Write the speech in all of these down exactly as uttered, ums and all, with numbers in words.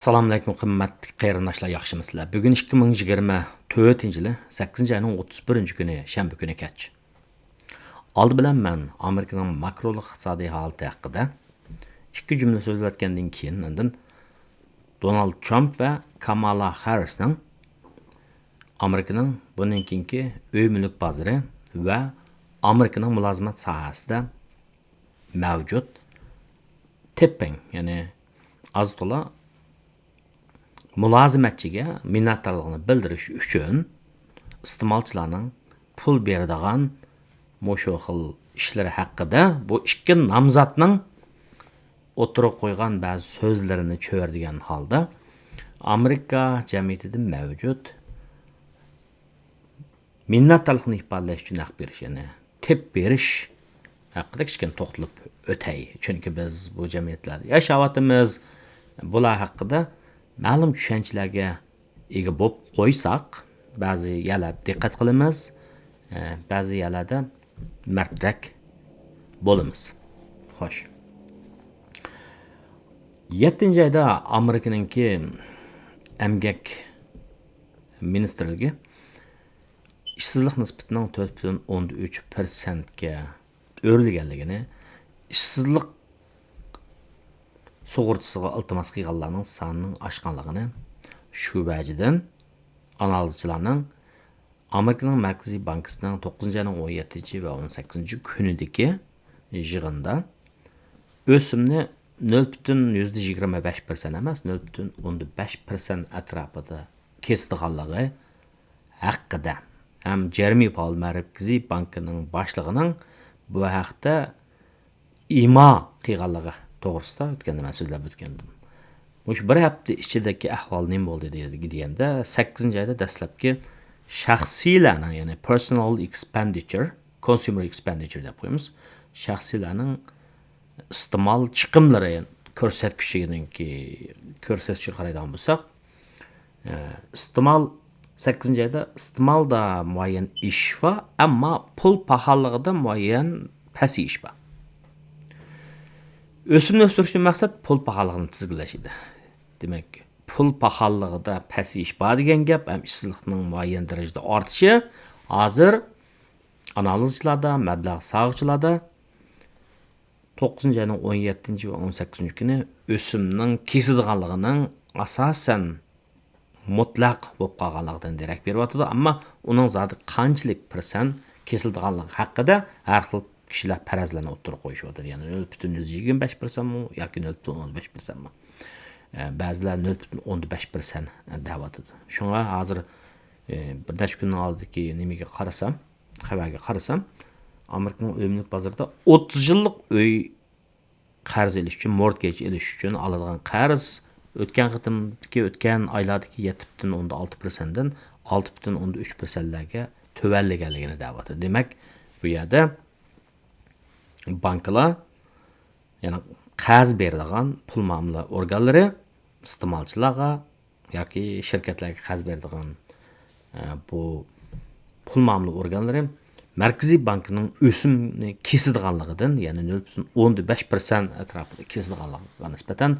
ئەسسالامۇئەلەيكۇم، قىممەتلىك قېرىنداشلار، ياخشىمۇسىلەر؟ بۈگۈن ئىككى مىڭ يىگىرمە تۆتىنچى يىلى سەككىزىنچى ئاينىڭ ئوتتۇز بىرىنچى كۈنى، شەنبە كۈنى كەچ. ئالدى بىلەن مەن ئامېرىكىنىڭ ماكرولۇق ئىقتىسادىي ھالىتى ھەققىدە ئىككى جۈملە سۆزلەۋەتكەندىن كېيىن، ئاندىن دونالد ترامپ ۋە كامالا ھاررىسنىڭ ئامېرىكىنىڭ بۇندىن كېيىنكى ئۆي مۈلۈك بازىرى ۋە ئامېرىكىنىڭ مۇلازىمەت ساھەسىدە مەۋجۇت تېپپىڭ، يەنى ئاز تولا مۇلازىمەتچىگە مىننەتدارلىقىنى بىلدۈرۈش ئۈچۈن ئىستېمالچىلارنىڭ پۇل بېرىدىغان مۇشۇ خىل ئىشلىرى ھەققىدە بۇ ئىككى نامزاتنىڭ ئوتتۇرىغا قويغان بەزى سۆزلىرىنى چۆرىدىگەن ھالدا، ئامېرىكا جەمئىيىتىدە مەۋجۇت مىننەتدارلىقنى ئىپادىلەش ئۈچۈن ھەق بېرىش، يەنى تېپ بېرىش ھەققىدە كىچىككىنە توختىلىپ ئۆتەي. چۈنكى بىز بۇ جەمئىيەتلەردە ياشاۋاتىمىز. بۇلار ھەققىدە مەلۇم چۈشەنچىلەرگە ئىگە بولۇپ قويساق، بەزى يەرلەردە دىققەت قىلىمىز، ئە، بەزى يەرلەردە مەردرەك بولىمىز. خوش. يەتتىنچى ئايدا ئامېرىكىنىڭكى ئەمگەك مىنىستىرلىكى ئىشسىزلىق نىسبىتىنىڭ تۆت پۈتۈن ئوندىن ئۈچ پىرسەنتكە ئۆرلىگەنلىكىنى، ئىشسىزلىق سۇغۇرتىسىغا ئىلتىماس قىلغانلارنىڭ سانىنىڭ ئاشقانلىقىنى، شۇ ۋەجىدىن ئانالىزچىلارنىڭ ئامېرىكىنىڭ مەركىزىي بانكىسىنىڭ توققۇزىنچى ئاينىڭ ئون يەتتىنچى ۋە ئون سەككىزىنچى كۈنىدىكى يىغىندا ئۆسۈمنى نۆل پۈتۈن يۈزدە يىگىرمە بەش پىرسەنت ئەمەس، نۆل پۈتۈن ئوندىن بەش پىرسەنت ئەتراپىدا كېسىدىغانلىقى ھەققىدە ھەم جېرېمى پاۋېل مەركىزىي بانكىنىڭ باشلىقىنىڭ بۇ ھەقتە ئىما قىلغانلىقى توغرىسىدا ئۆتكەندە مەن سۆزلەپ ئۆتكەنىدىم. مۇشۇ بىر ھەپتە ئىچىدىكى ئەھۋال نېمە بولدى دېگەندە، سەككىزىنچى ئايدا دەسلەپكى شەخسىيلەرنىڭ، يەنى personal expenditure، consumer expenditure دەپ قويىمىز، شەخسىيلەرنىڭ ئىستېمال چىقىملىرى كۆرسەتكۈچىنىڭكى، كۆرسەتكۈچىگە قارايدىغان بولساق، ئە، ئىستېمال، سەككىزىنچى ئايدا ئىستېمالدا مۇئەييەن ئېشىش بار، ئەمما پۇل پاخاللىقىدا مۇئەييەن پەسىيىش بار. ئۆسۈمنى ئۆستۈرۈشتىن مەقسەت پۇل پاخاللىقىنى تىزگىنلەش ئىدى. دېمەك، پۇل پاخاللىقىدا پەسىيىش بار دېگەن گەپ ھەم ئىشسىزلىقنىڭ مۇئەييەن دەرىجىدە ئارتىشى ھازىر ئانالىزچىلاردا، مەبلەغ سالغۇچىلاردا توققۇزىنچى ئاينىڭ ئون يەتتىنچى ۋە ئون سەككىزىنچى كۈنى ئۆسۈمنىڭ كېسىدىغانلىقىنىڭ ئاساسەن مۇتلەق بولۇپ قالغانلىقىدىن دېرەك بېرىۋاتىدۇ. ئەمما ئۇنىڭ زادى قانچىلىك پىرسەنت كېسىلىدىغانلىقى ھەققىدە ھەر خىل كىشىلەر پەرەزلەرنى ئوتتۇرىغا قويۇشۇۋاتىدۇ. يەنى نۆل پۈتۈن يۈزدە يىگىرمە بەش پىرسەنتمۇ ياكى نۆل پۈتۈن ئوندىن بەش پىرسەنتمۇ؟ ئە، بەزىلەر نۆل پۈتۈن ئوندىن بەش پىرسەنت دەۋاتىدۇ. شۇڭا ھازىر، ئە، بىر نەچچە كۈننىڭ ئالدىدىكى نېمىگە قارىسام، خەۋەرگە قارىسام، ئامېرىكىنىڭ ئۆي مۈلۈك بازىرىدا ئوتتۇز يىللىق ئۆي قەرز ئېلىش ئۈچۈن، مورتگېج ئېلىش ئۈچۈن ئالىدىغان قەرز ئۆتكەن قېتىمدىكى، ئۆتكەن ئايلاردىكى يەتتە پۈتۈن ئوندىن ئالتە پىرسەنتتىن ئالتە پۈتۈن ئوندىن ئۈچ پىرسەنتلەرگە تۆۋەنلىگەنلىكىنى دەۋاتىدۇ. دېمەك، بۇ يەردە بانكىلار، يەنى قەرز بېرىدىغان پۇل مۇئامىلە ئورگانلىرى ئىستېمالچىلارغا ياكى شىركەتلەرگە قەرز بېرىدىغان، ئە، بۇ پۇل مۇئامىلە ئورگانلىرى مەركىزىي بانكىنىڭ ئۆسۈمنى كېسىدىغانلىقىدىن، يەنى نۆل پۈتۈن ئوندىن بەش پىرسەنت ئەتراپىدا كېسىدىغانلىقىغا نىسبەتەن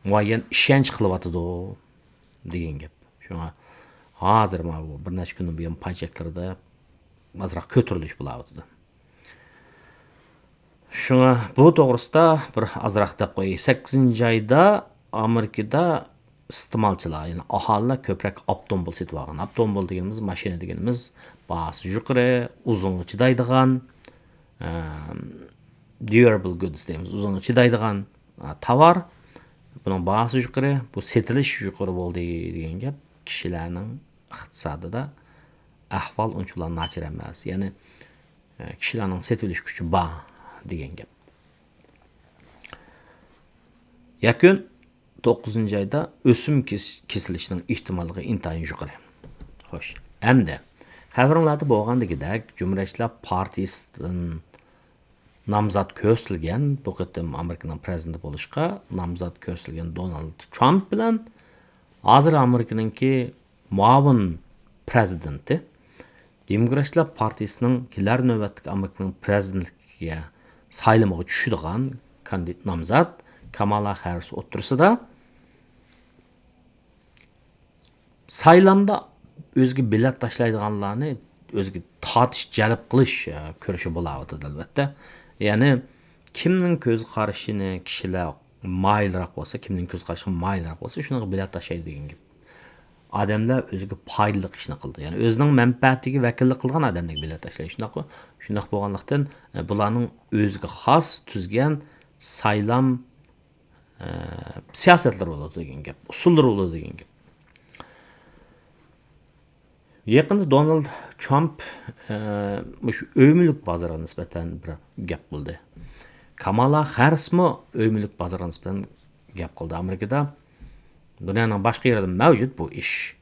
مۇئەييەن ئىشەنچ قىلىۋاتىدۇ دېگەن گەپ. شۇڭا ھازىر مانا بۇ بىر نەچچە كۈندىن بۇيان پاي چەكلىرىدە ئازراق كۆتۈرۈلۈش بولاۋاتىدۇ. شۇڭا بۇ توغرىسىدا بىر ئازراق دەپ قوياي. سەككىزىنچى ئايدا ئامېرىكىدا ئىستېمالچىلار، يەنى ئاھالىلەر كۆپرەك ئاپتوموبىل سېتىۋالغان. ئاپتوموبىل دېگىنىمىز ماشىنا دېگىنىمىز باھاسى يۇقىرى، ئۇزۇنغا چىدايدىغان، ئەم، durable goods دەيمىز، ئۇزۇنغا چىدايدىغان، ئە، تاۋار. بۇنىڭ باھاسى يۇقىرى، بۇ سېتىلىش يۇقىرى بولدى دېگەن گەپ. كىشىلەرنىڭ ئىقتىسادىدا ئەھۋال ئۇنچىۋالا ناچار ئەمەس. يەنى، ئە، كىشىلەرنىڭ سېتىۋېلىش كۈچى بار دېگەن گەپ. يەكۈن، توققۇزىنچى ئايدا ئۆسۈم كېس-، كېسىلىشىنىڭ ئېھتىماللىقى ئىنتايىن يۇقىرى. خوش، ئەمدى خەۋىرىڭلاردا بولغاندىكىدەك، جۇمھۇرىيەتچىلەر پارتىيىسىدىن نامزات كۆرسىتىلگەن، بۇ قېتىم ئامېرىكىنىڭ پىرېزىدېنتى بولۇشقا نامزات كۆرسىتىلگەن دونالد ترامپ بىلەن ھازىر ئامېرىكىنىڭكى مۇئاۋىن پىرېزىدېنتى، دېموكراتلار پارتىيىسىنىڭ كېلەر نۆۋەتلىك ئامېرىكىنىڭ پىرېزىدېنتلىكىگە سايلىمىغا چۈشىدىغان كاندىدات نامزات كامالا خاررىس ئوتتۇرىسىدا سايلامدا ئۆزىگە بېلەت تاشلايدىغانلارنى ئۆزىگە تارتىش، جەلپ قىلىش، ئە، كۈرىشى بولاۋاتىدۇ، ئەلۋەتتە. يەنى كىمنىڭ كۆز قارىشىنى كىشىلەر مايىلراق بولسا، كىمنىڭ كۆز قارىشىغا مايىلراق بولسا، شۇنىڭغا بېلەت تاشلايدۇ دېگەن گەپ. ئادەملەر ئۆزىگە پايدىلىق ئىشنى قىلىدۇ. يەنى ئۆزىنىڭ مەنپەئەتىگە ۋەكىللىك قىلغان ئادەملەرگە بېلەت تاشلايدۇ. شۇنداققۇ؟ شۇنداق بولغانلىقتىن، ئە، بۇلارنىڭ ئۆزىگە خاس تۈزگەن سايلام، ئە، سىياسەتلىرى بولىدۇ دېگەن گەپ، ئۇسۇللىرى بولىدۇ دېگەن گەپ. يېقىندا دونالد ترامپ، ئە، مۇشۇ ئۆي مۈلۈك بازىرىغا نىسبەتەن بىر گەپ قىلدى. كامالا خەررىسمۇ ئۆي مۈلۈك بازىرىغا نىسبەتەن گەپ قىلدى. ئامېرىكىدا، دۇنيانىڭ باشقا يېرىدە مەۋجۇت بۇ ئىش.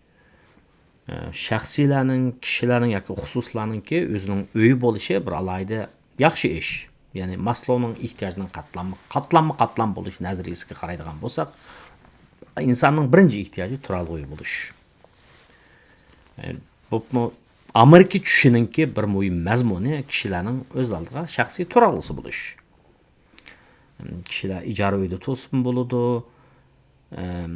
ئە، شەخسىيلەرنىڭ، كىشىلەرنىڭ ياكى خۇسۇسلارنىڭكى ئۆزىنىڭ ئۆيى بولۇشى بىر ئالاھىدە ياخشى ئىش. يەنى ماسلونىڭ ئېھتىياجىنىڭ قاتلاممۇ، قاتلاممۇ قاتلام بولۇش نەزەرىيىسىگە قارايدىغان بولساق، ئىنساننىڭ بىرىنچى ئېھتىياجى تۇرالغۇ ئۆي بولۇش. ئە، بولۇپمۇ ئامېرىكا چۈشىنىڭكى بىر مۇھىم مەزمۇنى كىشىلەرنىڭ ئۆز ئالدىغا شەخسىي تۇرالغۇسى بولۇش. كىشىلەر ئىجارە ئۆيدە تۇرسىمۇ بولىدۇ. ئەم،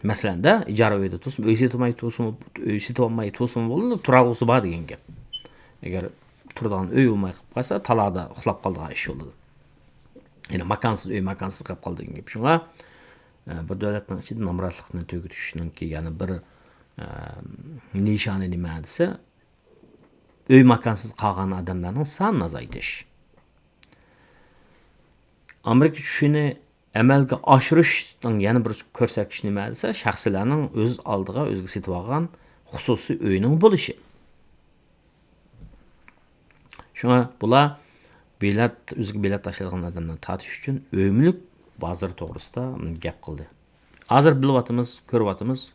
مەسىلەن، دە، ئىجارە ئۆيدە تۇرسىمۇ، ئۆي سېتىۋالماي تۇرسىمۇ، ئۆي سېتىۋالماي تۇرسىمۇ بولىدۇ، تۇرالغۇسى بار دېگەن گەپ. ئەگەر تۇرىدىغان ئۆي بولماي قېلىپ قالسا، تالادا ئۇخلاپ قالىدىغان ئىش بولىدۇ. يەنى ماكانسىز ئۆي، ماكانسىز قېلىپ قالىدۇ دېگەن گەپ. شۇڭا، ئە، بىر دۆلەتنىڭ ئىچىدە نامراتلىقنى تۈگىتىشنىڭكى يەنە بىر، ئە، نىشانى نېمە دېسە، ئۆي ماكانسىز قالغان ئادەملەرنىڭ سانىنى ئازايتىش. ئامېرىكا چۈشىنى ئەمەلگە ئاشۇرۇشنىڭ يەنە بىر كۆرسەتكۈچى نېمە دېسە، شەخسلەرنىڭ ئۆز ئالدىغا ئۆزىگە سېتىۋالغان خۇسۇسىي ئۆيىنىڭ بولۇشى. شۇڭا بۇلار بېلەت، ئۆزىگە بېلەت تاشلايدىغان ئادەملەرنى تارتىش ئۈچۈن ئۆي مۈلۈك بازىرى توغرىسىدا گەپ قىلدى. ھازىر بىلىۋاتىمىز، كۆرۈۋاتىمىز،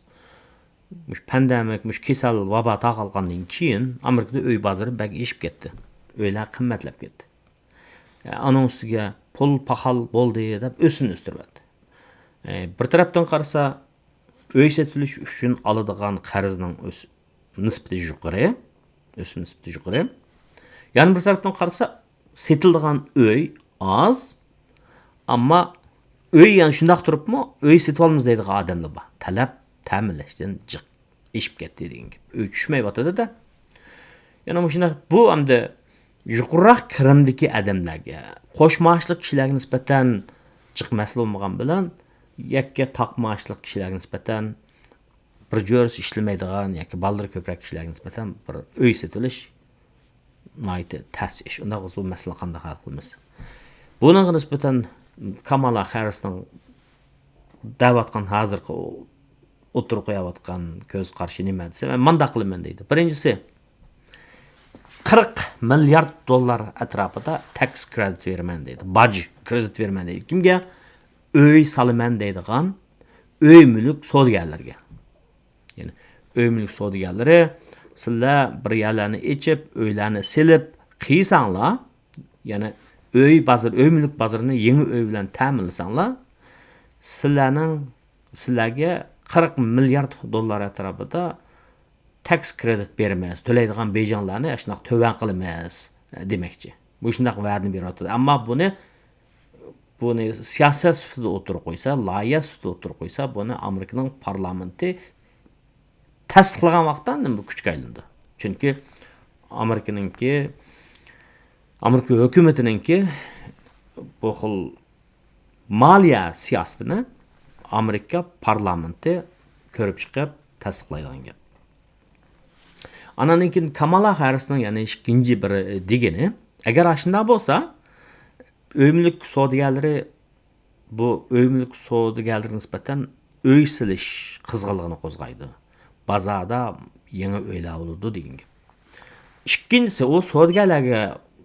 مۇشۇ پاندېمىك، مۇشۇ كېسەل، ۋابا تارقالغاندىن كېيىن ئامېرىكىدا ئۆي بازىرى بەك ئېشىپ كەتتى. ئۆيلەر قىممەتلەپ كەتتى. ئانىڭ ئۈستىگە پۇل پاخال بولدى دەپ ئۆسۈمنى ئۆستۈرۈۋەتتى. ئە، بىر تەرەپتىن قارىسا، ئۆي سېتىۋېلىش ئۈچۈن ئالىدىغان قەرزنىڭ ئۆس-، نىسبىتى يۇقىرى، ئۆسۈم نىسبىتى يۇقىرى. يەنە بىر تەرەپتىن قارىسا، سېتىلىدىغان ئۆي ئاز، ئەمما ئۆي يەنە شۇنداق تۇرۇپمۇ، ئۆي سېتىۋالىمىز دەيدىغان ئادەملەر بار. تەلەپ تەمىنلەشتىن جىق ئېشىپ كەتتى دېگەن گەپ. ئۆي چۈشمەيۋاتىدۇ-دە. يەنە مۇشۇنداق، بۇ ئەمدى يۇقىرىراق كىرىمدىكى ئادەملەرگە، قوش مائاشلىق كىشىلەرگە نىسبەتەن جىق مەسىلە بولمىغان بىلەن، يەككە تاق مائاشلىق كىشىلەرگە نىسبەتەن، بىر جۆرىسى ئىشلىمەيدىغان ياكى بالىلىرى كۆپرەك كىشىلەرگە نىسبەتەن بىر ئۆي سېتىۋېلىش ناھايىتى تەس ئىش. ئۇنداق بولسا بۇ مەسىلىنى قانداق ھەل قىلىمىز؟ بۇنىڭغا نىسبەتەن كامالا خەررىسنىڭ دەۋاتقان ھازىرقى ئوتتۇرىغا قويۇۋاتقان كۆز قارىشى نېمە دېسە، مەن مانداق قىلىمەن دەيدۇ. بىرىنچىسى، قىرىق مىليارد دوللار ئەتراپىدا تەكس كرېدىت بېرىمەن دەيدۇ. باج كرېدىت بېرىمەن دەيدۇ. كىمگە؟ ئۆي سالىمەن دەيدىغان ئۆي مۈلۈك سودىگەرلىرىگە. يەنى ئۆي مۈلۈك سودىگەرلىرى، سىلەر بىر يەرلەرنى ئېچىپ، ئۆيلەرنى سېلىپ قىلساڭلار، يەنى ئۆي بازىرى، ئۆي مۈلۈك بازىرىنى يېڭى ئۆي بىلەن تەمىنلىسەڭلار، سىلەرنىڭ، سىلەرگە قىرىق مىليارد دوللار ئەتراپىدا تەكس كرېدىت بېرىمىز، تۆلەيدىغان بېجىڭلارنى ئاشۇنداق تۆۋەن قىلىمىز، دېمەكچى. مۇشۇنداق ۋەدىنى بېرىۋاتىدۇ. ئەمما بۇنى، بۇنى سىياسەت سۈپىتىدە ئوتتۇرىغا قويسا، لايىھە سۈپىتىدە ئوتتۇرىغا قويسا، بۇنى ئامېرىكىنىڭ پارلامېنتى تەستىقلىغان ۋاقىتتا نېمە كۈچكە ئايلىنىدۇ. چۈنكى ئامېرىكىنىڭكى، ئامېرىكا ھۆكۈمىتىنىڭكى بۇ خىل مالىيە سىياسىتىنى ئامېرىكا پارلامېنتى كۆرۈپ چىقىپ تەستىقلايدىغان گەپ. ئانان كېيىن كامالا خەررىسنىڭ يەنە ئىككىنچى بىر دېگىنى، ئەگەر ئاشۇنداق بولسا، ئۆي مۈلۈك سودىگەرلىرى بۇ ئۆي مۈلۈك سودىگەرلىرىگە نىسبەتەن ئۆي سېلىش قىزغىنلىقىنى قوزغايدۇ. بازاردا يېڭى ئۆيلەر بولىدۇ دېگەن گەپ. ئىككىنچىسى، ئۇ سودىگەرلەرگە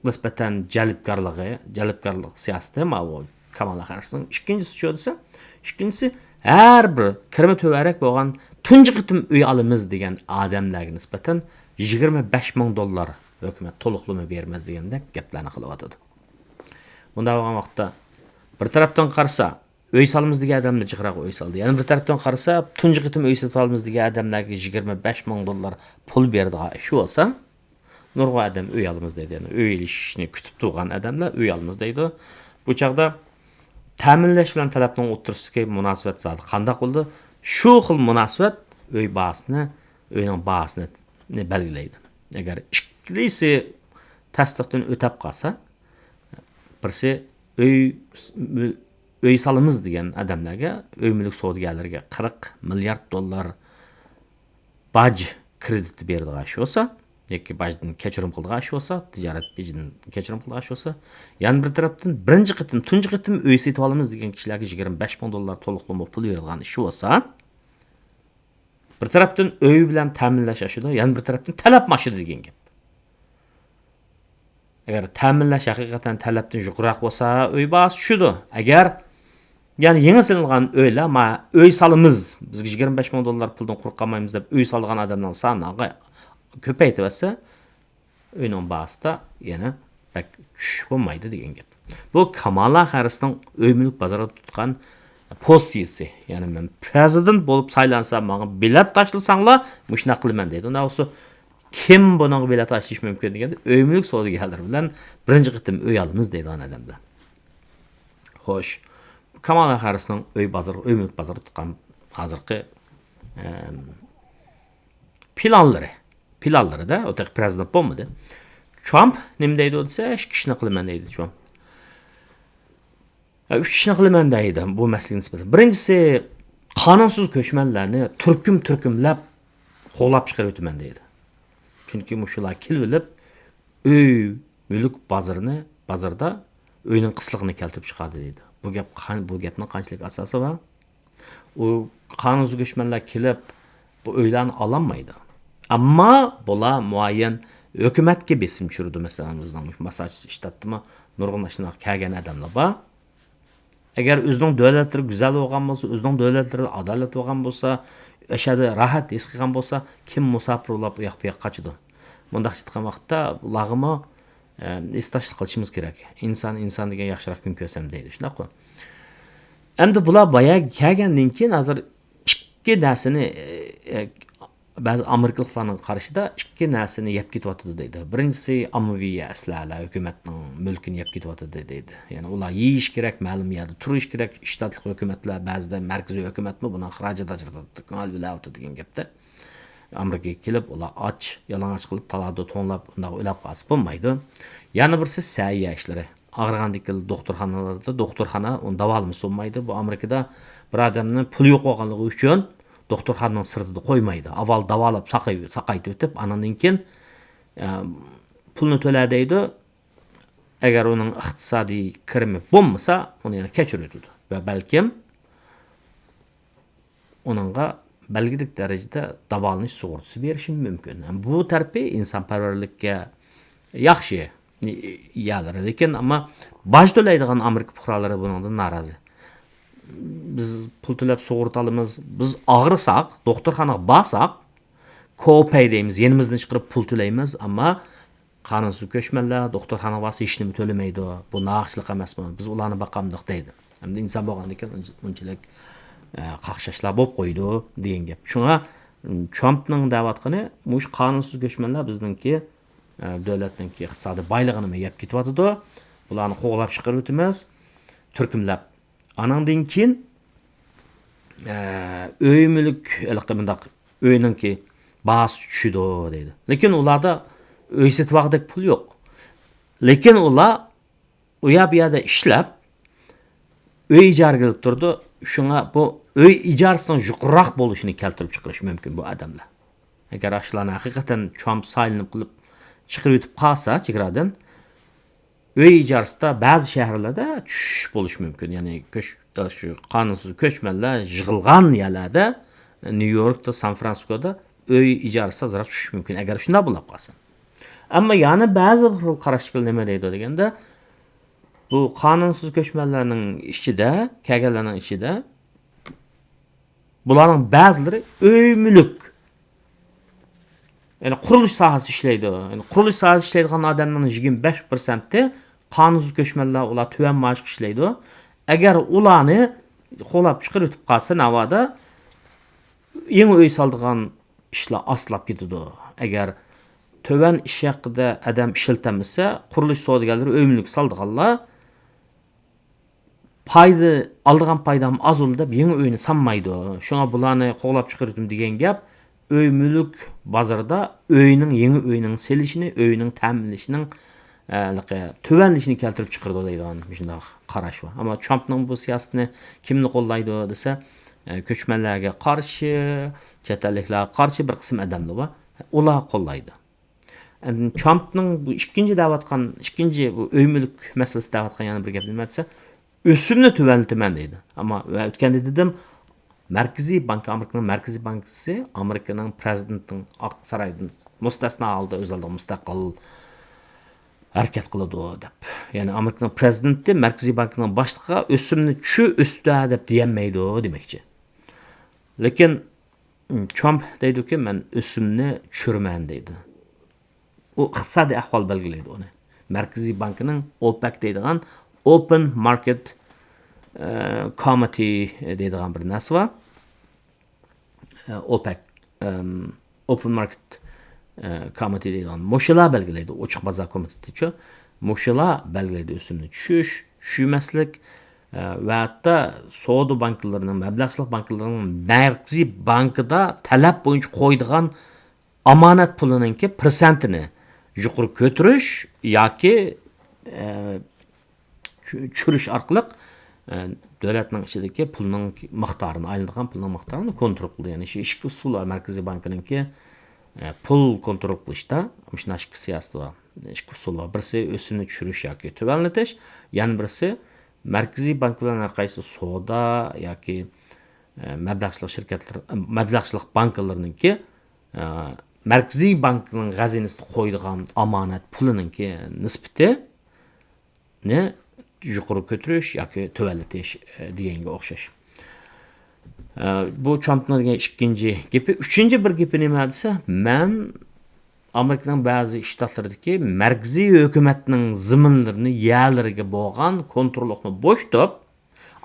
نىسبەتەن جەلپكارلىقى، جەلپكارلىق سىياسىتى ماۋۇ كامالا خەررىسنىڭ. ئىككىنچىسى شۇ دېسە، ئىككىنچىسى، ھەر بىر كىرىمى تۆۋەنرەك بولغان، تۇنجى قېتىم ئۆي ئالىمىز دېگەن ئادەملەرگە نىسبەتەن يىگىرمە بەش مىڭ دوللار ھۆكۈمەت تولۇقلىما بېرىمىز دېگەندەك گەپلەرنى قىلىۋاتىدۇ. بۇنداق بولغان ۋاقىتتا، بىر تەرەپتىن قارىسا، ئۆي سالىمىز دېگەن ئادەملەر جىقراق ئۆي سالدى. يەنە بىر تەرەپتىن قارىسا، تۇنجى قېتىم ئۆي سېتىۋالىمىز دېگەن ئادەملەرگە يىگىرمە بەش مىڭ دوللار پۇل بېرىدىغان ئىش بولسا، نۇرغۇن ئادەم ئۆي ئالىمىز دەيدۇ. يەنى ئۆي ئېلىشنى كۈتۈپ تۇرغان ئادەملەر ئۆي ئالىمىز دەيدۇ. بۇ چاغدا تەمىنلەش بىلەن تەلەپنىڭ ئوتتۇرىسىدىكى مۇناسىۋەت زادى قانداق بولىدۇ؟ شۇ خىل مۇناسىۋەت ئۆي باھاسىنى، ئۆينىڭ باھاسىنى بەلگىلەيدۇ. ئەگەر ئىككىلىسى تەستىقتىن ئۆتەپ قالسا، بىرسى ئۆي، ئۆي سالىمىز دېگەن ئادەملەرگە، ئۆي مۈلۈك سودىگەرلىرىگە قىرىق مىليارد دوللار باج كرېدىتى بېرىدىغان ئىش بولسا، ياكى باجدىن كەچۈرۈم قىلىدىغان ئىش بولسا، تىجارەت بېجىدىن كەچۈرۈم قىلىدىغان ئىش بولسا، يەنە بىر تەرەپتىن، بىرىنچى قېتىم، تۇنجى قېتىم ئۆي سېتىۋالىمىز دېگەن كىشىلەرگە يىگىرمە بەش مىڭ دوللار تولۇقلىما پۇل بېرىدىغان ئىش بولسا، بىر تەرەپتىن ئۆي بىلەن تەمىنلەش ئاشىدۇ، يەنە بىر تەرەپتىن تەلەپمۇ ئاشىدۇ دېگەن گەپ. ئەگەر تەمىنلەش ھەقىقەتەن تەلەپتىن يۇقىرىراق بولسا، ئۆي باھاسى چۈشىدۇ. ئەگەر، يەنى يېڭى سېلىنغان ئۆيلەر، ما، ئۆي سالىمىز، بىزگە يىگىرمە بەش مىڭ دوللار پۇلدىن قۇرۇق قالمايمىز دەپ ئۆي سالىدىغان ئادەمنىڭ سانى كۆپەيتىۋەتسە، ئۆينىڭ باھاسىدا يەنە بەك چۈشۈش بولمايدۇ دېگەن گەپ. بۇ كامالا ھەررىسنىڭ ئۆي مۈلۈك بازىرىدا تۇتقان پوزىتسىيىسى. يەنى مەن پرېزىدېنت بولۇپ سايلانسام، ماڭا بېلەت تاشلىساڭلار، مۇشۇنداق قىلىمەن دەيدۇ. ئۇنداق بولسا، كىم بۇنىڭغا بېلەت تاشلىشى مۇمكىن دېگەندە، ئۆي مۈلۈك سودىگەرلىرى بىلەن بىرىنچى قېتىم ئۆي ئالىمىز دەيدىغان ئادەملەر. خوش، كامالا ھەررىسنىڭ ئۆي بازىرى، ئۆي مۈلۈك بازىرىدا تۇتقان ھازىرقى، ئەم، پىلانلىرى. پىلانلىرىدا، ئۇ تېخى پرېزىدېنت بولمىدى. ترامپ نېمە دەيدۇ دېسە، ئىككى ئىشنى قىلىمەن دەيدۇ ترامپ. ئە، ئۈچ ئىشنى قىلىمەن دەيدۇ بۇ مەسىلىگە نىسبەتەن. بىرىنچىسى، قانۇنسىز كۆچمەنلەرنى تۈركۈم-تۈركۈملەپ قوغلاپ چىقىرىۋېتىمەن دەيدۇ. چۈنكى مۇشۇلار كېلىۋېلىپ، ئۆي مۈلۈك بازىرىنى، بازاردا ئۆينىڭ قىسلىقىنى كەلتۈرۈپ چىقاردى دەيدۇ. بۇ گەپ قان-، بۇ گەپنىڭ قانچىلىك ئاساسى بار؟ ئۇ قانۇنسىز كۆچمەنلەر كېلىپ، بۇ ئۆيلەرنى ئالالمايدۇ. ئەمما بۇلار مۇئەييەن ھۆكۈمەتكە بېسىم چۈشۈرىدۇ. مەسىلەن، بىزنىڭ مۇشۇ ماسساچۇسېتس شتاتتىمۇ نۇرغۇن ئاشۇنداق كەلگەن ئادەملەر بار. ئەگەر ئۆزىنىڭ دۆلەتلىرى گۈزەل بولغان بولسا، ئۆزىنىڭ دۆلەتلىرى ئادالەت بولغان بولسا، ئەشەدە راھەت ھېس قىلغان بولسا، كىم مۇساپىر بولاپ ئۇ ياق بۇ ياققا قاچىدۇ؟ مۇنداقچە ئېيتقان ۋاقىتتا، ئۇلارغىمۇ، ئە، ھېسداشلىق قىلىشىمىز كېرەك. ئىنسان ئىنسان دېگەن ياخشىراق كۈن كۆرسەم دەيدۇ، شۇنداققۇ؟ ئەمدى بۇلار بايا كەلگەندىن كېيىن، ھازىر ئىككى نەرسىنى، ئە، ئە، بەزى ئامېرىكىلىقلارنىڭ قارىشىدا ئىككى نەرسىنى يەپ كېتىۋاتىدۇ دەيدۇ. بىرىنچىسى، ئاممىۋى ئەسلىھەلەر ھۆكۈمەتنىڭ مۈلكىنى يەپ كېتىۋاتىدۇ دەيدۇ. يەنى ئۇلار يېيىش كېرەك، مەلۇم يەردە تۇرۇش كېرەك، شتاتلىق ھۆكۈمەتلەر، بەزىدە مەركىزىي ھۆكۈمەتمۇ بۇنىڭغا خىراجەت ئاجرىتىۋاتىدۇ، كۆڭۈل بۆلۈۋاتىدۇ دېگەن گەپتە. ئامېرىكىغا كېلىپ، ئۇلار ئاچ، يالىڭاچ قىلىپ، تالادا توڭلاپ، ئۇنداق ئۆلۈپ قالسا بولمايدۇ. يەنە بىرسى، سەھىيە ئىشلىرى. ئاغرىغاندىكىن دوختۇرخانىلاردا، دوختۇرخانا ئۇنى داۋالىمىسا بولمايدۇ. بۇ ئامېرىكىدا بىر ئادەمنىڭ پۇلى يوق بولغانلىقى ئۈچۈن دوختۇرخانىنىڭ سىرتىدا قويمايدۇ. ئاۋۋال داۋالاپ ساقاي-، ساقايتىۋېتىپ، ئاناندىن كېيىن، ئە، پۇلنى تۆلە دەيدۇ. ئەگەر ئۇنىڭ ئىقتىسادىي كىرىمى بولمىسا، ئۇنى يەنە كەچۈرۈۋېتىدۇ. ۋە بەلكىم ئۇنىڭغا بەلگىلىك دەرىجىدە داۋالىنىش سۇغۇرتىسى بېرىشىمۇ مۇمكىن. بۇ تەرىپى ئىنسانپەرۋەرلىككە ياخشى يەرلىرى. لېكىن ئەمما باج تۆلەيدىغان ئامېرىكا پۇقرالىرى بۇنىڭدىن نارازى. بىز پۇل تۆلەپ سۇغۇرتا ئالىمىز، بىز ئاغرىساق، دوختۇرخانىغا بارساق، كوپەي دەيمىز، يېنىمىزدىن چىقىرىپ پۇل تۆلەيمىز، ئەمما قانۇنسىز كۆچمەنلەر دوختۇرخانىغا بارسا ھېچنېمە تۆلىمەيدۇ. بۇ ناھەقچىلىق ئەمەسمۇ؟ بىز ئۇلارنى باقامدۇق دەيدۇ. ئەمدى ئىنسان بولغاندىكىن ئۇنچىلىك، ئە، قاقشاشلار بولۇپ قويىدۇ دېگەن گەپ. شۇڭا، م، ترامپنىڭ دەۋاتقىنى، مۇشۇ قانۇنسىز كۆچمەنلەر بىزنىڭكى، ئە، دۆلەتنىڭكى ئىقتىسادىي بايلىقىنى يەپ كېتىۋاتىدۇ. بۇلارنى قوغلاپ چىقىرىۋېتىمىز، تۈركۈملەپ. ئانىڭدىن كېيىن، ئە، ئۆي مۈلۈك، ھېلىقى مۇنداق ئۆينىڭكى باھاسى چۈشىدۇ دەيدۇ. لېكىن ئۇلاردا ئۆي سېتىۋالغۇدەك پۇل يوق. لېكىن ئۇلار ئۇ يەر بۇ يەردە ئىشلەپ، ئۆي ئىجارىگە ئېلىپ تۇرىدۇ. شۇڭا بۇ ئۆي ئىجارىسىنىڭ يۇقىرىراق بولۇشىنى كەلتۈرۈپ چىقىرىشى مۇمكىن بۇ ئادەملەر. ئەگەر ئاشۇلارنى ھەقىقەتەن ترامپ سايلىنىپ قىلىپ چىقىرىۋېتىپ قالسا چېگرادىن، ئۆي ئىجارىسىدا بەزى شەھەرلەردە چۈشۈش بولۇشى مۇمكىن. يەنى كۆچ-، شۇ قانۇنسىز كۆچمەنلەر يىغىلغان يەرلەردە، نيۇ يوركتا، سان فرانسىسكودا ئۆي ئىجارىسى ئازراق چۈشۈشى مۇمكىن، ئەگەر شۇنداق بولاپ قالسا. ئەمما يەنە بەزى بىر خىل قاراشتىكىلەر نېمە دەيدۇ دېگەندە، بۇ قانۇنسىز كۆچمەنلەرنىڭ ئىچىدە، كەلگەنلەرنىڭ ئىچىدە بۇلارنىڭ بەزىلىرى ئۆي مۈلۈك، يەنى قۇرۇلۇش ساھەسىدە ئىشلەيدۇ. يەنى قۇرۇلۇش ساھەسىدە ئىشلەيدىغان ئادەمنىڭ يىگىرمە بەش پىرسەنتى قانۇنسىز كۆچمەنلەر، ئۇلار تۆۋەن مائاشقا ئىشلەيدۇ. ئەگەر ئۇلارنى قوغلاپ چىقىرىۋېتىپ قالسا، ناۋادا يېڭى ئۆي سالىدىغان ئىشلار ئاستىلاپ كېتىدۇ. ئەگەر تۆۋەن ئىش ھەققىدە ئادەم ئىشلىتەلمىسە، قۇرۇلۇش سودىگەرلىرى، ئۆي مۈلۈك سالىدىغانلار، پايدا، ئالىدىغان پايدام ئاز بولدى دەپ يېڭى ئۆينى سالمايدۇ. شۇڭا بۇلارنى قوغلاپ چىقىرىۋېتىم دېگەن گەپ ئۆي مۈلۈك بازىرىدا ئۆينىڭ، يېڭى ئۆينىڭ سېلىشىنى، ئۆينىڭ تەمىنلىشىنىڭ، ئە، ھېلىقى تۆۋەنلىشىنى كەلتۈرۈپ چىقىرىدۇ دەيدىغان مۇشۇنداق قاراش بار. ئەمما ترامپنىڭ بۇ سىياسىتىنى كىملا قوللايدۇ دېسە، ئە، كۆچمەنلەرگە قارشى، چەت ئەللىكلەرگە قارشى بىر قىسىم ئادەملەر بار. ئۇلار قوللايدۇ. ئەمدى ترامپنىڭ بۇ ئىككىنچى دەۋاتقان، ئىككىنچى بۇ ئۆي مۈلۈك مەسىلىسى دەۋاتقان يەنە بىر گەپ نېمە دېسە، ئۆسۈمنى تۆۋەنلىتىمەن دەيدۇ. ئەمما مەن ئۆتكەندە دېدىم، مەركىزىي بانكا، ئامېرىكىنىڭ مەركىزىي بانكىسى ئامېرىكىنىڭ پرېزىدېنتىنىڭ ئاق سارايدىن مۇستەسنا ھالدا ئۆز ئالدىغا مۇستەقىل ھەرىكەت قىلىدۇ دەپ. يەنى ئامېرىكىنىڭ پرېزىدېنتى مەركىزىي بانكىنىڭ باشلىقىغا ئۆسۈمنى چۈشۈر، ئۆستۈر دەپ دېيەلمەيدۇ دېمەكچى. لېكىن ترامپ دەيدۇكى، مەن ئۆسۈمنى چۈشۈرىمەن دەيدۇ. ئۇ ئىقتىسادىي ئەھۋال بەلگىلەيدۇ ئۇنى. مەركىزىي بانكىنىڭ ئوپەك دەيدىغان، ئوپېن ماركېت، ئە، كومىتېي دەيدىغان بىر نەرسە بار. ئە، ئوپەك، ئەم، ئوپېن ماركېت، ئە، كومىتېي دەيدىغان مۇشۇلار بەلگىلەيدۇ. ئوچۇق بازار كومىتېتىچۇ. مۇشۇلار بەلگىلەيدۇ ئۆسۈمنى چۈشۈش، چۈشمەسلىك، ئە، ۋە ھەتتا سودا بانكىلىرىنىڭ، مەبلەغچىلىك بانكىلىرىنىڭ مەركىزىي بانكىدا تەلەپ بويىچە قويىدىغان ئامانەت پۇلىنىڭكى پىرسەنتىنى يۇقىرى كۆتۈرۈش ياكى، ئە، چۈ-، چۈشۈرۈش ئارقىلىق، ئە، دۆلەتنىڭ ئىچىدىكى پۇلنىڭ مىقدارىنى، ئايلىنىدىغان پۇلنىڭ مىقدارىنى كونترول قىلىدۇ. يەنى شۇ ئىككى ئۇسۇل بار مەركىزىي بانكىنىڭكى، ئە، پۇل كونترول قىلىشتا، مۇشۇنداق ئىككى سىياسىتى بار. ئىككى ئۇسۇل بار. بىرسى ئۆسۈمنى چۈشۈرۈش ياكى تۆۋەنلىتىش، يەنە بىرسى مەركىزىي بانك بىلەن ھەر قايسى سودا ياكى، ئە، مەبلەغچىلىك شىركەتلىرى، مەبلەغچىلىك بانكىلىرىنىڭكى، ئە، مەركىزىي بانكىنىڭ خەزىنىسىدە قويىدىغان ئامانەت پۇلىنىڭكى نىسبىتىنى يۇقىرى كۆتۈرۈش ياكى تۆۋەنلىتىش، ئە، دېگەنگە ئوخشاش. ئە، بۇ ترامپنىڭ دېگەن ئىككىنچى گېپى. ئۈچىنچى بىر گېپى نېمە دېسە، مەن ئامېرىكىنىڭ بەزى شتاتلىرىدىكى مەركىزىي ھۆكۈمەتنىڭ زېمىنلىرىنى، يەرلىرىگە بولغان كونتروللۇقنى بوشىتىپ،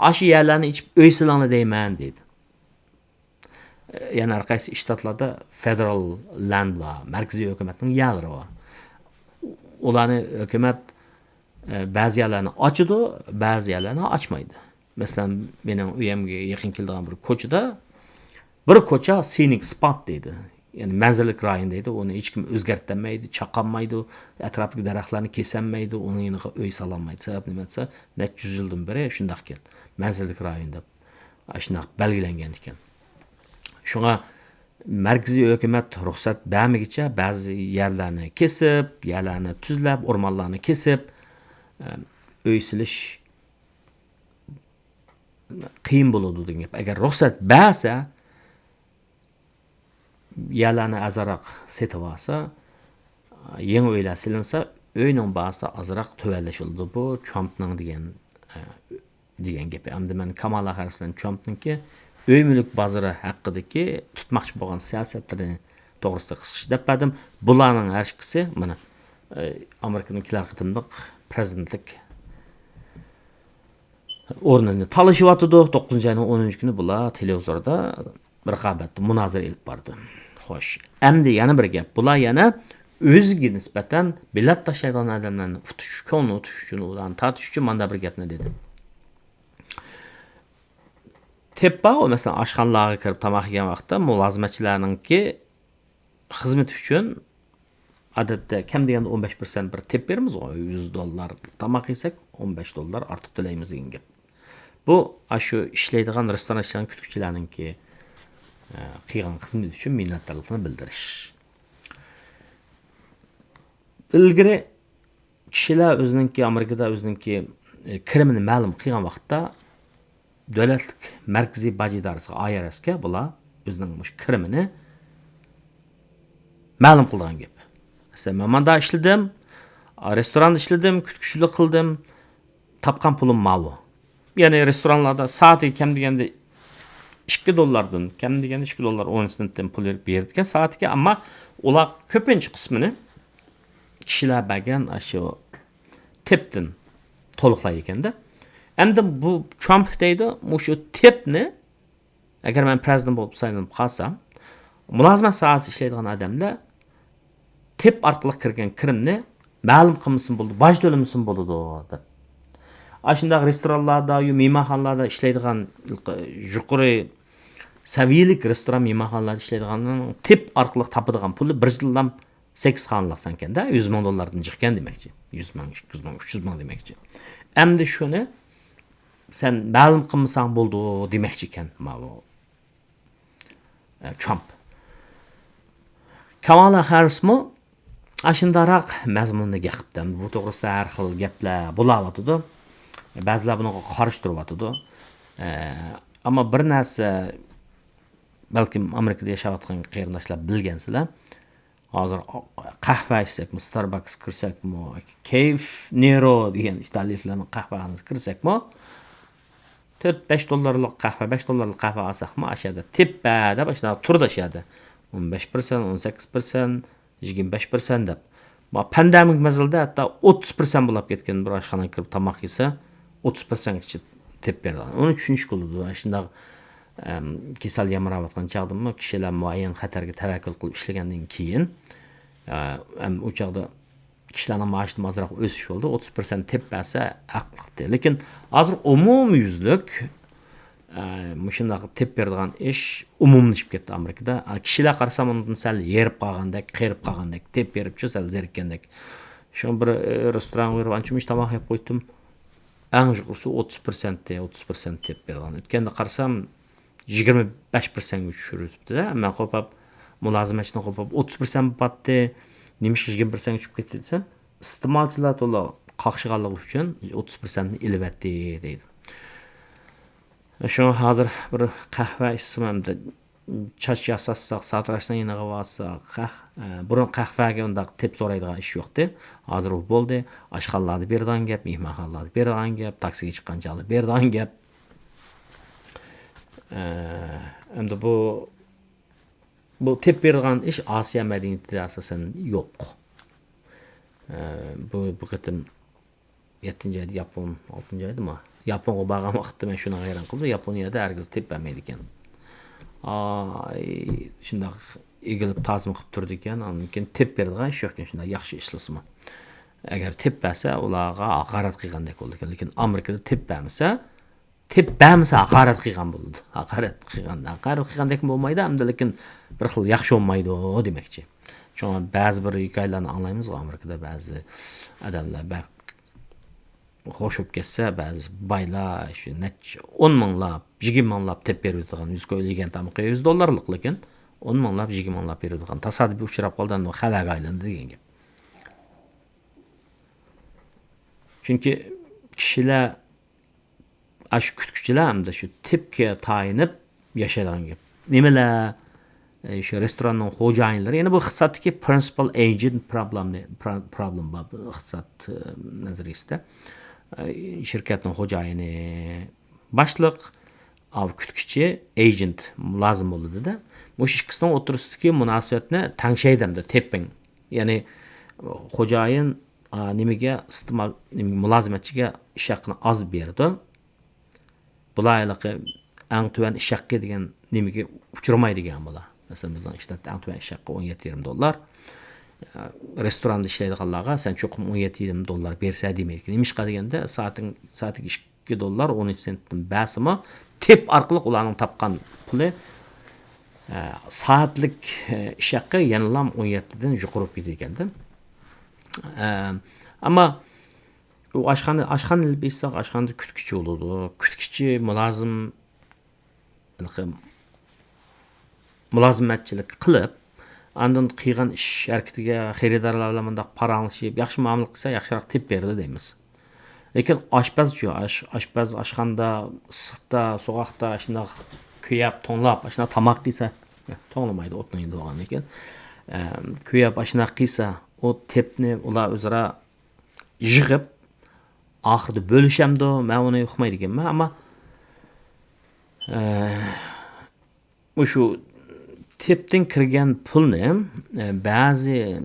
ئاشۇ يەرلەرنى ئېچىپ ئۆي سېلىڭلار دەيمەن دەيدۇ. يەنە ھەر قايسى شتاتلاردا فېدېرال لاند بار، مەركىزىي ھۆكۈمەتنىڭ يەرلىرى بار. ئۇلارنى ھۆكۈمەت، ئە، بەزى يەرلەرنى ئاچىدۇ، بەزى يەرلەرنى ئاچمايدۇ. مەسىلەن، مېنىڭ ئۆيۈمگە يېقىن كېلىدىغان بىر كوچىدا، بىر كوچا سېنىك سپات دەيدۇ. يەنى مەنزىرىلىك رايون دەيدۇ. ئۇنى ھېچكىم ئۆزگەرتەلمەيدۇ، چاقالمايدۇ، ئەتراپتىكى دەرەخلەرنى كېسەلمەيدۇ، ئۇنىڭ يېنىغا ئۆي سالالمايدۇ. سەۋەب نېمە دېسە، نەچچە يۈز يىلدىن بېرى شۇنداق ئىكەن. مەنزىرىلىك رايون دەپ ئاشۇنداق بەلگىلەنگەن ئىكەن. شۇڭا مەركىزىي ھۆكۈمەت رۇخسەت بەرمىگىچە بەزى يەرلەرنى كېسىپ، يەرلەرنى تۈزلەپ، ئورمانلارنى كېسىپ، ئە، ئۆي سېلىش قىيىن بولىدۇ دېگەن گەپ. ئەگەر رۇخسەت بەرسە، يەرلەرنى ئەرزانراق سېتىۋالسا، يېڭى ئۆيلەر سېلىنسا، ئۆينىڭ باھاسىدا ئازراق تۆۋەنلىشىۋالىدۇ. بۇ ترامپنىڭ دېگەن، ئە، دېگەن گېپى. ئەمدى مەن كامالا ھەررىسنىڭ ترامپنىڭكى ئۆي مۈلۈك بازىرى ھەققىدىكى تۇتماقچى بولغان سىياسەتلىرى توغرىسىدا قىسقىچە دەپ بەردىم. بۇلارنىڭ ھەر ئىككىسى، مانا، ئە، ئامېرىكىنىڭ كېلەر قېتىملىق پرېزىدېنتلىك ئورنىنى تالىشىۋاتىدۇ. توققۇزىنچى ئاينىڭ ئونىنچى كۈنى بۇلار تېلېۋىزوردا رىقابەتتە مۇنازىرە ئېلىپ باردى. خوش. ئەمدى يەنە بىر گەپ. بۇلار يەنە ئۆزىگە نىسبەتەن بېلەت تاشلايدىغان ئادەملەرنى ئۇتۇش، كۆڭلىنى ئۇتۇش ئۈچۈن، ئۇلارنى تارتىش ئۈچۈن مانداق بىر گەپنى دېدى. تېپ بار، ئۇ مەسىلەن، ئاشخانىلارغا كىرىپ تاماق يېگەن ۋاقىتتا مۇلازىمەتچىلەرنىڭكى خىزمىتى ئۈچۈن ئادەتتە كەم دېگەندە ئون بەش پىرسەنت بىر تېپ بېرىمىزغۇ، يۈز دوللار تاماق يېسەك، ئون بەش دوللار ئارتۇق تۆلەيمىز دېگەن گەپ. بۇ ئاشۇ ئىشلەيدىغان رېستوران ئىشلەيدىغان كۈتكۈچىلەرنىڭكى، ئە، قىلغان خىزمىتى ئۈچۈن مىننەتدارلىقىنى بىلدۈرۈش. ئىلگىرى كىشىلەر ئۆزىنىڭكى، ئامېرىكىدا ئۆزىنىڭكى، ئە، كىرىمىنى مەلۇم قىلغان ۋاقىتتا، دۆلەتلىك مەركىزىي باج ئىدارىسىگە، ئاي ئار ئېسكە بۇلار ئۆزىنىڭ مۇشۇ كىرىمىنى مەلۇم قىلىدىغان گەپ. مەسىلەن، مەن ماندا ئىشلىدىم، رېستوراندا ئىشلىدىم، كۈتكۈچىلىك قىلدىم، تاپقان پۇلۇم ماۋۇ. يەنى رېستورانلاردا سائىتىگە كەم دېگەندە ئىككى دوللاردىن، كەم دېگەندە ئىككى دوللار ئون سېنتتىن پۇل بېرىدىكەن سائىتىگە، ئەمما ئۇلار كۆپىنچە قىسمىنى كىشىلەر بەرگەن ئاشۇ تېپتىن تولۇقلايدىكەندە. ئەمدى بۇ ترامپ دەيدۇ، مۇشۇ تېپنى، ئەگەر مەن پرېزىدېنت بولۇپ سايلىنىپ قالسام، مۇلازىمەت ساھەسىدە ئىشلەيدىغان ئادەملەر تېپ ئارقىلىق كىرگەن كىرىمنى مەلۇم قىلمىسىمۇ بولىدۇ، باج تۆلىمىسىمۇ بولىدۇ، دەپ. ئاشۇنداق رېستورانلاردا، يا مېھمانخانىلاردا ئىشلەيدىغان، يۇقىرى سەۋىيەلىك رېستوران، مېھمانخانىلاردا ئىشلەيدىغاننىڭ تىپ ئارقىلىق تاپىدىغان پۇلى بىر يىلدام سەككىز خانىلىق سەنكەندە، يۈز مىڭ دوللاردىن جىقكەن دېمەكچى. يۈز مىڭ، ئىككى يۈز مىڭ، ئۈچ يۈز مىڭ دېمەكچى. ئەمدى شۇنى سەن مەلۇم قىلمىساڭ بولىدۇ دېمەكچىكەن ماۋۇ، ئە، ترامپ. كامالا ھاررىسمۇ ئاشۇنداقراق مەزمۇندا گەپ قىپتۇ. بۇ توغرىسىدا ھەر خىل گەپلەر بولاۋاتىدۇ. بەزىلەر بۇنىڭغا قارشى تۇرۇۋاتىدۇ. ئە، ئەمما بىر نەرسە، بەلكىم ئامېرىكىدا ياشاۋاتقان قېرىنداشلار بىلگەنسىلەر. ھازىر قەھۋە ئىچسەكمۇ، ستارباكس كىرسەكمۇ، كەيف نېرو دېگەن ئىتالىيلىقلارنىڭ قەھۋەخانىسىغا كىرسەكمۇ، تۆت، بەش دوللارلىق قەھۋە، بەش دوللارلىق قەھۋە ئالساقمۇ، ئاشۇ يەردە تىپ بەر دەپ، ئاشۇنداق تۇرىدۇ ئاشۇ يەردە. ئون بەش پىرسەنت، ئون سەككىز پىرسەنت، يىگىرمە بەش پىرسەنت دەپ. ما پاندېمىك مەزگىلدە ھەتتا ئوتتۇز پىرسەنت بولاپ كەتكەن، بىر ئاشخانىغا كىرىپ تاماق يېسە، ئوتتۇز پىرسەنتكىچە تېپىپ بېرىدىغان. ئۇنى چۈشىنىشكە بولىدۇ. شۇنداق، ئەم، كېسەل يامراۋاتقان چاغدىمۇ كىشىلەر مۇئەييەن خەتەرگە تەۋەككۈل قىلىپ ئىشلىگەندىن كېيىن، ئە، ئەم، ئۇ چاغدا كىشىلەرنىڭ مائاشىدىمۇ ئازراق ئۆسۈش بولدى. ئوتتۇز پىرسەنت تېپىپ بەرسە ھەقلىقتى. لېكىن ھازىر ئومۇميۈزلۈك، ئە، مۇشۇنداق تېپىپ بېرىدىغان ئىش ئومۇملىشىپ كەتتى ئامېرىكىدا. ئە، كىشىلەر قارىسام ئۇنىڭدىن سەل ھېرىپ قالغاندەك، قېرىپ قالغاندەك، تېپىپ بېرىپچۇ سەل زېرىككەندەك. شۇڭا بىر، ئە، رېستورانغا بېرىپ ئانچە-مۇنچە تاماق يەپ قويدۇم. ئەڭ يۇقىرىسى ئوتتۇز پىرسەنتتى، ئوتتۇز پىرسەنت تېپىپ بېرىدىغان. ئۆتكەندە قارىسام، يىگىرمە بەش پىرسەنتكە چۈشۈرۈۋېتىپتۇ-دە. مەن قوپاپ، مۇلازىمەتچىنى قوپاپ، ئوتتۇز پىرسەنت بولۇپ قالدى. نېمىشقا يىگىرمە پىرسەنتكە چۈشۈپ كەتتى دېسەم، ئىستېمالچىلار تولا قاقشىغانلىقى ئۈچۈن ئوتتۇز پىرسەنتنى ئېلىۋەتتى دەيدۇ. شۇڭا ھازىر بىر قەھۋە ئىچسىمۇ ئەمدى چاچ ياساتساق، ساتىراشنىڭ يېنىغا بارساق، قەھ-، ئە، بۇرۇن قەھۋەگە ئۇنداق تېپ سورايدىغان ئىش يوقتى. ھازىر ئۇ بولدى. ئاشخانىلاردا بېرىدىغان گەپ، مېھمانخانىلاردا بېرىدىغان گەپ، تاكسىگە چىققان چاغدا بېرىدىغان گەپ. ئە، ئەمدى بۇ، بۇ تېپ بېرىدىغان ئىش ئاسىيا مەدەنىيىتىدە ئاساسەن يوق. ئە، بۇ، بۇ قېتىم يەتتىنچى ئايدا ياپون، ئالتىنچى ئايدىمۇ؟ ياپونغا بارغان ۋاقىتتا مەن شۇنىڭغا ھەيران قالدىم. ياپونىيەدە ھەرگىز تېپ بەرمەيدىكەن. ئاي، شۇنداق ئېگىلىپ تازىمۇ قىلىپ تۇرىدىكەن. ئاندىن كېيىن تېپ بېرىدىغان ئىش يوقكەن، شۇنداق ياخشى ئىشلىسىمۇ. ئەگەر تېپ بەرسە، ئۇلارغا ھاقارەت قىلغاندەك بولىدىكەن. لېكىن ئامېرىكىدا تېپ بەرمىسە، تېپ بەرمىسە ھاقارەت قىلغان بولىدۇ. ھاقارەت قىلغان، ھاقارەت قىلغاندەكمۇ بولمايدۇ، ئەمدى لېكىن بىر خىل ياخشى بولمايدۇ دېمەكچى. شۇڭا بەزى بىر ھېكايىلەرنى ئاڭلايمىزغۇ، ئامېرىكىدا بەزى ئادەملەر بەك خوش بولۇپ كەتسە، بەزى بايلار شۇ نەچچە ئون مىڭلاپ، يىگىرمە مىڭلاپ تېپ بېرىۋېتىدىغان، يۈز كوي يېگەن تامىقى يۈز دوللارلىق، لېكىن ئون مىڭلاپ، يىگىرمە مىڭلاپ بېرىۋېتىدىغان. تاسادىپىي ئۇچراپ قالدى، ئەمدى خەۋەرگە ئايلاندى دېگەن گەپ. چۈنكى كىشىلەر، ئاشۇ كۈتكۈچىلەر ئەمدى شۇ تېپكە تايىنىپ ياشايدىغان گەپ. نېمىلەر؟ ئە، شۇ رېستوراننىڭ خوجايىنلىرى، يەنە بۇ ئىقتىسادتىكى principal agent problem، پرا-، problem بار بۇ ئىقتىساد، ئە، نەزەرىيىسىدە. ئە، شىركەتنىڭ خوجايىنى باشلىق، ئاۋۇ كۈتكۈچى، ئېجېنت لازىم بولىدۇ-دە. مۇشۇ ئىككىسىنىڭ ئوتتۇرىسىدىكى مۇناسىۋەتنى تەڭشەيدۇ ئەمدى تېپىڭ. يەنى خوجايىن، ئا، نېمىگە ئىستېمال، نېمە، مۇلازىمەتچىگە ئىش ھەققىنى ئاز بېرىدۇ. بۇلار ھېلىقى ئەڭ تۆۋەن ئىش ھەققى دېگەن نېمىگە ئۇچرىمايدىكەن بۇلار. مەسىلەن، بىزنىڭ ئىشلەتتە ئەڭ تۆۋەن ئىش ھەققى ئون يەتتە يېرىم دوللار. ئە، رېستوراندا ئىشلەيدىغانلارغا سەن چوقۇم ئون يەتتە يېرىم دوللار بېرىسەن دېمەيدىكەن. نېمىشقا دېگەندە، سائىتىڭ، سائىتىگە ئىككى دوللار ئون ئۈچ سېنتتىن بەرسىمۇ، تېپ ئارقىلىق ئۇلارنىڭ تاپقان پۇلى، ئە، سائەتلىك، ئە، ئىش ھەققى يەنىلا ئون يەتتىدىن يۇقىرى بولۇپ كېتىدىكەن-دە. ئە، ئەمما ئۇ ئاشخانا، ئاشخانا ئېلىپ ئېيتساق، ئاشخانىدا كۈتكۈچى بولىدۇ. كۈتكۈچى مۇلازىم، ھېلىقى مۇلازىمەتچىلىك قىلىپ، ئاندىن قىلغان ئىش ھەرىكىتىگە خېرىدارلار بىلەن مۇنداق پاراڭلىشىپ، ياخشى مۇئامىلە قىلسا، ياخشىراق تېپىپ بېرىدۇ دەيمىز. لېكىن ئاشپەزچۇ، ئاش-، ئاشپەز ئاشخانىدا ئىسسىقتا، سوغۇقتا، ئاشۇنداق كۆيەپ، توڭلاپ، ئاشۇنداق تاماق قىلسا، توڭلىمايدۇ، ئوتنىڭ يېنىدا بولغاندىن كېيىن. ئەم، كۆيەپ، ئاشۇنداق قىلسا، ئۇ تېپنى ئۇلار ئۆزئارا يىغىپ، ئاخىرىدا بۆلۈشەمدۇ، مەن ئۇنى ئۇقمايدىكەنمەن، ئەمما، ئە، مۇشۇ تېپتىن كىرگەن پۇلنى، ئە، بەزى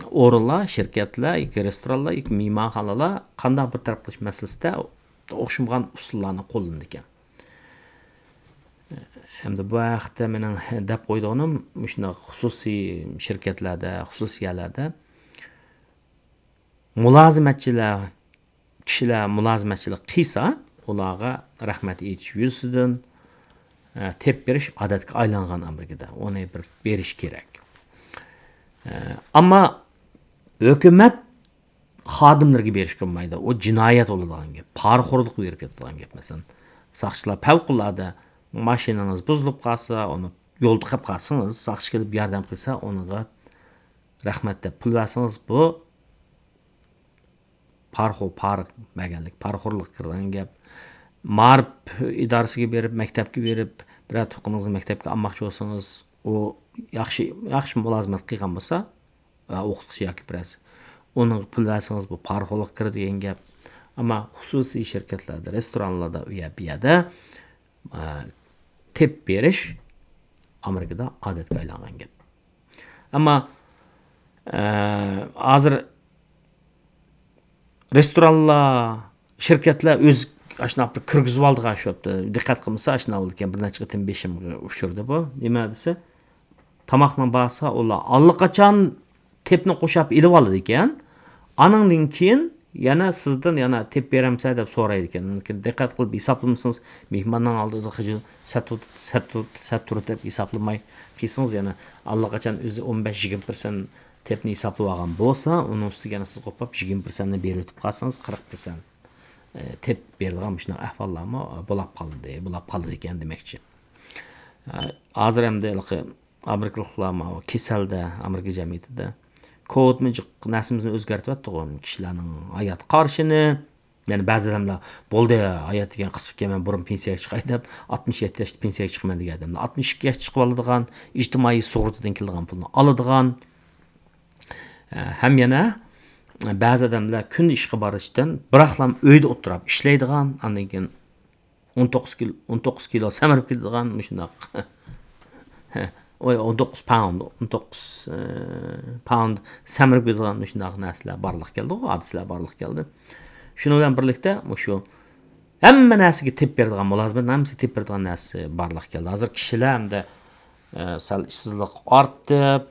ئورۇنلار، شىركەتلەر ياكى رېستورانلار ياكى مېھمانخانىلار قانداق بىر تەرەپ قىلىش مەسىلىسىدە ئوخشىمىغان ئۇسۇللارنى قوللىنىدىكەن. ئەمدى بۇ ھەقتە مېنىڭ دەپ قويىدىغىنىم، مۇشۇنداق خۇسۇسىي شىركەتلەردە، خۇسۇسىي يەرلەردە مۇلازىمەتچىلەر كىشىلەر مۇلازىمەتچىلىك قىلسا، ئۇلارغا رەھمەت ئېيتىش يۈزىسىدىن، ئە، تېپ بېرىش ئادەتكە ئايلانغان ئامېرىكىدا. ئۇنى بىر بېرىش كېرەك. ئە، ئەمما ھۆكۈمەت خادىملىرىگە بېرىشكە بولمايدۇ. ئۇ جىنايەت بولىدىغان گەپ. پارىخورلۇق بېرىپ كېتىدىغان گەپ. مەسىلەن، ساقچىلار پەۋقۇلئاددە ماشىنىڭىز بۇزۇلۇپ قالسا، ئۇنى يولدا قىلىپ قالسىڭىز، ساقچى كېلىپ ياردەم قىلسا، ئۇنىڭغا رەھمەت دەپ پۇل بەرسىڭىز، بۇ پارىخور، پارىخ بەرگەنلىك، پارىخورلۇق كىرىدىغان گەپ. مائارىپ ئىدارىسىگە بېرىپ، مەكتەپكە بېرىپ، بىرەر تۇغقىنىڭىزنى مەكتەپكە ئالماقچى بولسىڭىز، ئۇ ياخشى، ياخشى مۇلازىمەت قىلغان بولسا، ئە، ئوقۇتقۇچى ياكى بىرەرسى، ئۇنىڭغا پۇل بەرسىڭىز، بۇ پارىخورلۇق كىرىدۇ دېگەن گەپ. ئەمما خۇسۇسىي شىركەتلەردە، رېستورانلاردا، ئۇ يەر، بۇ يەردە، ئە، تېپ بېرىش ئامېرىكىدا ئادەتكە ئايلانغان گەپ. ئەمما، ئە، ھازىر رېستورانلار، شىركەتلەر ئۆز ئاشۇنداق بىر كىرگۈزۈۋالدىغان شۇ يەردە. دىققەت قىلمىسا، ئاشۇنداق بولىدىكەن، بىر نەچچە قېتىم بېشىمغا ئۇچرىدى بۇ. نېمە دېسە، تاماقنىڭ باھاسى ئۇلار ئاللىقاچان تېپنى قوشاپ ئېلىۋالىدىكەن. ئانىڭدىن كېيىن يەنە سىزدىن يەنە تېپ بېرەمسەن دەپ سورايدىكەن. لېكىن دىققەت قىلىپ ھېسابلىمىسىڭىز، مېھماننىڭ ئالدىدا خىجىل سەت تۇرۇپ، سەت تۇرۇپ، سەت تۇرۇپ دەپ ھېسابلىماي قىلسىڭىز، يەنە ئاللىقاچان ئۆزى ئون بەش، يىگىرمە پىرسەنت تېپنى ھېسابلىۋالغان بولسا، ئۇنىڭ ئۈستىگە يەنە سىز قوپاپ يىگىرمە پىرسەنتنى بېرىۋېتىپ قالسىڭىز، قىرىق پىرسەنت، ئە، تېپ بېرىدىغان مۇشۇنداق ئەھۋاللارمۇ بولاپ قالدى، بولاپ قالىدىكەن دېمەكچى. ئە، ھازىر ئەمدى ھېلىقى ئامېرىكىلىقلار ماۋۇ كېسەلدە، ئامېرىكا جەمئىيىتىدە كوۋىدمۇ جىق نەرسىمىزنى ئۆزگەرتىۋەتتىغۇ، كىشىلەرنىڭ ھايات قارىشىنى. يەنى بەزى ئادەملەر، «بولدى، ھايات دېگەن قىسقىكەن، مەن بۇرۇن پېنسىيەگە چىقاي» دەپ، ئاتمىش يەتتە ياشتا پېنسىيەگە چىقىمەن دېگەن ئادەملەر، ئاتمىش ئىككى ياشتا چىقىۋالىدىغان، ئىجتىمائىي سۇغۇرتىدىن كېلىدىغان پۇلنى ئالىدىغان. ئە، ھەم يەنە بەزى ئادەملەر كۈندە ئىشقا بارىشتىن بىراقلا ئۆيدە ئولتۇراپ ئىشلەيدىغان، ئاندىن كېيىن ئون توققۇز كىلو، ئون توققۇز كىلو سەمرىپ كېتىدىغان مۇشۇنداق. ئون توققۇز پاوند، ئون توققۇز، ئە، پاوند سەمرىپ كېتىدىغان مۇشۇنداق نەرسىلەر بارلىققا كەلدىغۇ، ھادىسىلەر بارلىققا كەلدى. شۇنىڭ بىلەن بىرلىكتە مۇشۇ ھەممە نەرسىگە تېپىپ بېرىدىغان، مۇلازىمەت ھەممىسىگە تېپىپ بېرىدىغان نەرسە بارلىققا كەلدى. ھازىر كىشىلەر ئەمدى، ئە، سەل ئىشسىزلىق ئارتىپ،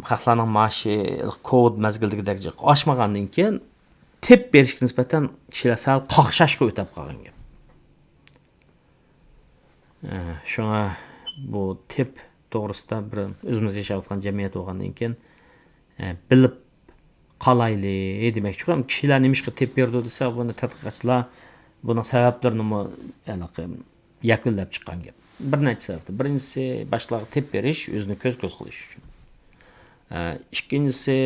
خەقلەرنىڭ مائاشى كوۋىد مەزگىلىدىكىدەك جىق ئاشمىغاندىن كېيىن، تېپ بېرىشكە نىسبەتەن كىشىلەر سەل قاقشاشقا ئۆتۈپ قالغان گەپ. ئە، شۇڭا بۇ تېپ توغرىسىدا بىر ئۆزىمىز ياشاۋاتقان جەمئىيەت بولغاندىن كېيىن، ئە، بىلىپ قالايلى دېمەكچىكەن. كىشىلەر نېمىشقا تېپ بېرىدۇ دېسە، بۇنى تەتقىقاتچىلار بۇنىڭ سەۋەبلىرىنىمۇ ھېلىقى يەكۈنلەپ چىققان گەپ. بىر نەچچە سەۋەبتىن. بىرىنچىسى، باشقىلارغا تېپ بېرىش، ئۆزىنى كۆز-كۆز قىلىش ئۈچۈن. ئە، ئىككىنچىسى،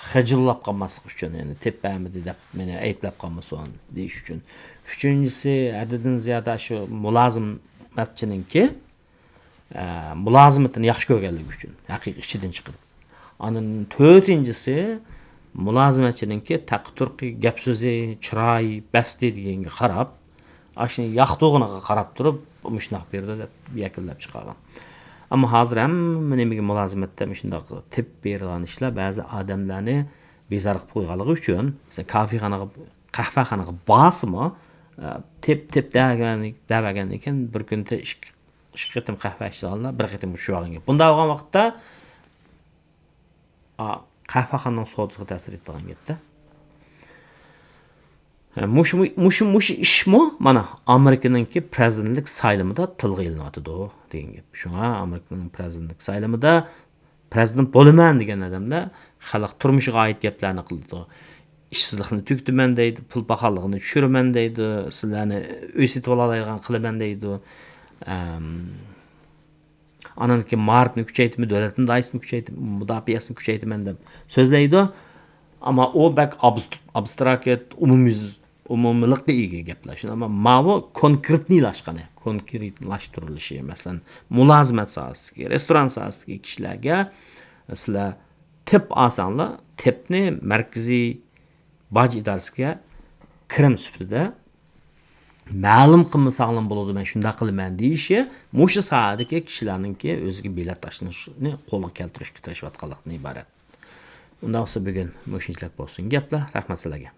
خىجىللاپ قالماسلىق ئۈچۈن، يەنى تېپ بەرمىدى دەپ مېنى ئەيىبلەپ قالمىسۇن دېيىش ئۈچۈن. ئۈچىنچىسى، ھەددىدىن زىيادە شۇ مۇلازىمەتچىنىڭكى، ئە، مۇلازىمىتىنى ياخشى كۆرگەنلىكى ئۈچۈن، ھەقىقىي ئىچىدىن چىقىرىپ. ئاندىن تۆتىنچىسى، مۇلازىمەتچىنىڭكى تەقى-تۇرقى، گەپ-سۆزى، چىراي، بەستى دېگەنگە قاراپ، ئاشۇنى ياقتۇرغىنىغا قاراپ تۇرۇپ، مۇشۇنداق بېرىدۇ دەپ يەكۈنلەپ چىقارغان. ئەمما ھازىر ھەممە نېمىگە مۇلازىمەتتە مۇشۇنداق تېپ بېرىدىغان ئىشلار بەزى ئادەملەرنى بىزار قىلىپ قويغانلىقى ئۈچۈن، مەسىلەن، كافېخانىغا، قەھۋەخانىغا بارسىمۇ، ئە، تېپ، تېپ دەۋەرگەن، دەۋەرگەندىن كېيىن بىر كۈندە ئىككى، ئىككى قېتىم قەھۋە ئىچىدىغانلار بىر قېتىم ئۇچرىۋالغان گەپ. بۇنداق بولغان ۋاقىتتا، ئا، قەھۋەخانىنىڭ سودىسىغا تەسىر يېتىدىغان گەپتە. ھە، مۇشۇ، مۇشۇ، مۇشۇ ئىشمۇ مانا ئامېرىكىنىڭكى پىرېزىدېنتلىك سايلىمىدا تىلغا ئېلىنىۋاتىدۇ دېگەن گەپ. شۇڭا ئامېرىكىنىڭ پىرېزىدېنتلىك سايلىمىدا پىرېزىدېنت بولىمەن دېگەن ئادەملەر خەلق تۇرمۇشىغا ئائىت گەپلەرنى قىلىدۇ. ئىشسىزلىقنى تۈگىتىمەن دەيدۇ، پۇل پاخاللىقىنى چۈشۈرىمەن دەيدۇ، سىلەرنى ئۆي سېتىۋالالايدىغان قىلىمەن دەيدۇ. ئەم، ئانان كېيىن مائارىپنى كۈچەيتىمەن، دۆلەتنى دائىرىسىنى كۈچەيتىمەن، مۇداپىئەسىنى كۈچەيتىمەن دەپ سۆزلەيدۇ. ئەمما ئۇ بەك ئابس-، ئابستراكت، ئومۇميۈز-، ئومۇمىيلىققا ئىگە گەپلەر. شۇنداق، ئەمما ماۋۇ كونكرېتنىيلاشقىنى، كونكرېتلاشتۇرۇلۇشى، مەسىلەن، مۇلازىمەت ساھەسىدىكى، رېستوران ساھەسىدىكى كىشىلەرگە سىلەر تېپ ئالساڭلار، تېپنى مەركىزىي باج ئىدارىسىگە كىرىم سۈپىتىدە مەلۇم قىلمىساڭلارمۇ بولىدۇ، مەن شۇنداق قىلىمەن دېيىشى، مۇشۇ ساھەدىكى كىشىلەرنىڭكى ئۆزىگە بېلەت تاشلىشىنى قولغا كەلتۈرۈشكە تىرىشىۋاتقانلىقتىن ئىبارەت. ئۇنداق بولسا بۈگۈن مۇشۇنچىلىك بولسۇن گەپلەر. رەھمەت سىلەرگە.